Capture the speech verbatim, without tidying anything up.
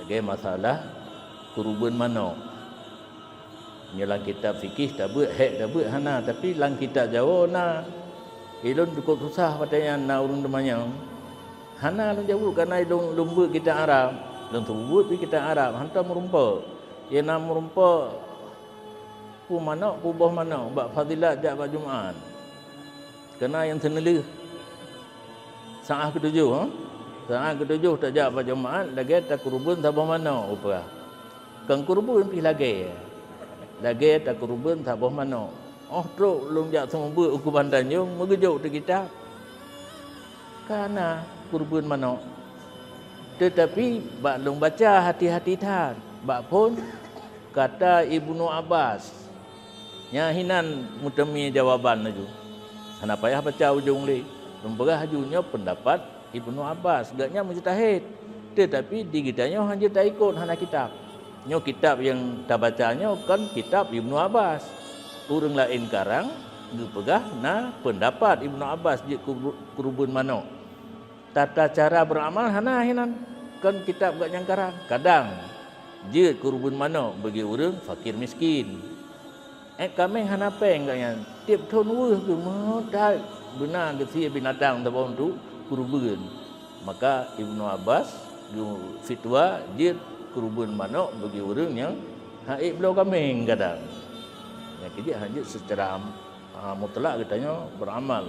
Lagée masalah keureubeuen manok. Nyoe lam kitab fikih tabeuet, hék tabeuet hana, tapi lam kitab Jawoe na. Ilôn cukup susah watée nyan na ureuëng teumanyong. Hana lôn jaweueb kareuna ilôn lôn beuet kitab Arab. Lôn seumeubeuet pih kitab Arab, hantom meurumpok. Nyang na meurumpok peue manok, peue boh manok bak fadilat jak bak Jumat. Kareuna nyang seuneulheueh, saát keutujoh, ha? Saát keutujoh tajak bak Jumat lagée takeureubeuen saboh manok, upeue. Kon keureubeuen pih lagée, lagée takeureubeuen saboh manok. Óh trok lôn jak seumeubeuet u Kuban Tanjong, meugeujok teuh kitab, ka na keureubeuen manok. Teutapi bak lôn baca hati-hati that bak phon, kata Ibnu Abbas. Nyan hinan meuteumé jawaban laju. Hana payah baca ujong lé. Lôn peugah laju nyoe peundapat Ibnu Abbas, gobnyan mujtahid. Teutapi di geutanyoe hana taikot, hana kitab. Nyoe kitab nyang tabaca nyoe kon kitab Ibnu Abbas. Ureuëng laén karang geupeugah na peundapat Ibnu Abbas jeuet keureubeuen manok. Tata cara beuramal hana hinan, kon kitab gobnyan karang. Kadang jeuet keureubeuen manok bagi ureuëng fakir miskin. Ék kaméng hana péng gobnyan, tieb thon weueh geuh meuhat that beuna geusie binatang saboh untuk keureubeuen. Maka Ibnu Abbas geufitwa jeuet keureubeuen manok bagi ureuëng nyang han ék bloe kaméng kadang. Nyang keujeuet han jeuet seucara, a, mutlak geutanyoe beuramal.